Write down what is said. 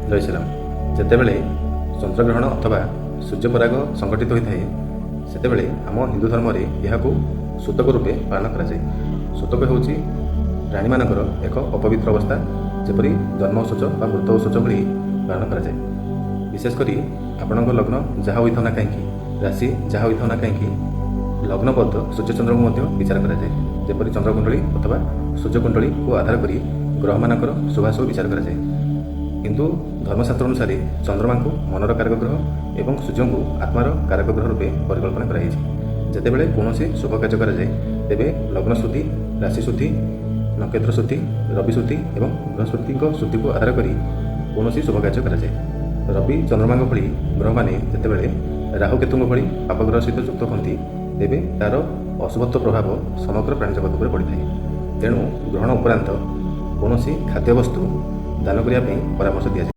ଜୟ ଶ୍ରୀରାମ। ଯେତେବେଳେ ଚନ୍ଦ୍ରଗ୍ରହଣ ଅଥବା ସୂର୍ଯ୍ୟପରାଗ ସଂଘଟିତ ହୋଇଥାଏ, ସେତେବେଳେ ଆମ ହିନ୍ଦୁ ଧର୍ମରେ ଏହାକୁ ସୂତକ ରୂପେ ପାଳନ କରାଯାଏ। ସୂତକ ହେଉଛି ପ୍ରାଣୀମାନଙ୍କର ଏକ ଅପବିତ୍ର ଅବସ୍ଥା, ଯେପରି ଜନ୍ମ ଶୌଚ ବା ମୃତ ଶୌଚ ଭଳି ପାଳନ କରାଯାଏ। ବିଶେଷ କରି ଆପଣଙ୍କ ଲଗ୍ନ ଯାହା ହୋଇଥାଉ ନା କାହିଁକି, ରାଶି ଯାହା ହୋଇଥାଉ ନା କାହିଁକି, ଲଗ୍ନବଦ୍ଧ ସୂର୍ଯ୍ୟଚନ୍ଦ୍ରଙ୍କୁ ମଧ୍ୟ ବିଚାର କରାଯାଏ। ଯେପରି ଚନ୍ଦ୍ରକୁଣ୍ଡଳୀ ଅଥବା ସୂର୍ଯ୍ୟକୁଣ୍ଡଳୀକୁ ଆଧାର କରି ଗ୍ରହମାନଙ୍କର ଶୁଭାଶୁଭ ବିଚାର କରାଯାଏ। କିନ୍ତୁ ଧର୍ମଶାସ୍ତ୍ର ଅନୁସାରେ ଚନ୍ଦ୍ରମାଙ୍କୁ ମନର କାରକ ଗ୍ରହ ଏବଂ ସୂର୍ଯ୍ୟଙ୍କୁ ଆତ୍ମାର କାରକ ଗ୍ରହ ରୂପେ ପରିକଳ୍ପନା କରାଯାଇଛି। ଯେତେବେଳେ କୌଣସି ଶୁଭ କାର୍ଯ୍ୟ କରାଯାଏ, ତେବେ ଲଗ୍ନ ଶୁଦ୍ଧି, ରାଶି ଶୁଦ୍ଧି, ନକ୍ଷତ୍ର ଶୁଦ୍ଧି, ରବି ଶୁଦ୍ଧି ଏବଂ ବୃହସ୍ପତିଙ୍କ ଶୁଦ୍ଧିକୁ ଆଧାର କରି କୌଣସି ଶୁଭ କାର୍ଯ୍ୟ କରାଯାଏ। ରବି ଚନ୍ଦ୍ରମାଙ୍କ ଭଳି ଗ୍ରହମାନେ ଯେତେବେଳେ ରାହୁ କେତୁଙ୍କ ଭଳି ପାପଗ୍ରହ ସହିତ ଯୁକ୍ତ ହୁଅନ୍ତି, ତେବେ ତା'ର ଅଶୁଭତ୍ୱ ପ୍ରଭାବ ସମଗ୍ର ପ୍ରାଣୀ ଜଗତ ଉପରେ ପଡ଼ିଥାଏ। ତେଣୁ ଗ୍ରହଣ ଉପରାନ୍ତ କୌଣସି ଖାଦ୍ୟବସ୍ତୁ ଦାନ କରିବା ପାଇଁ ପରାମର୍ଶ ଦିଆଯାଏ।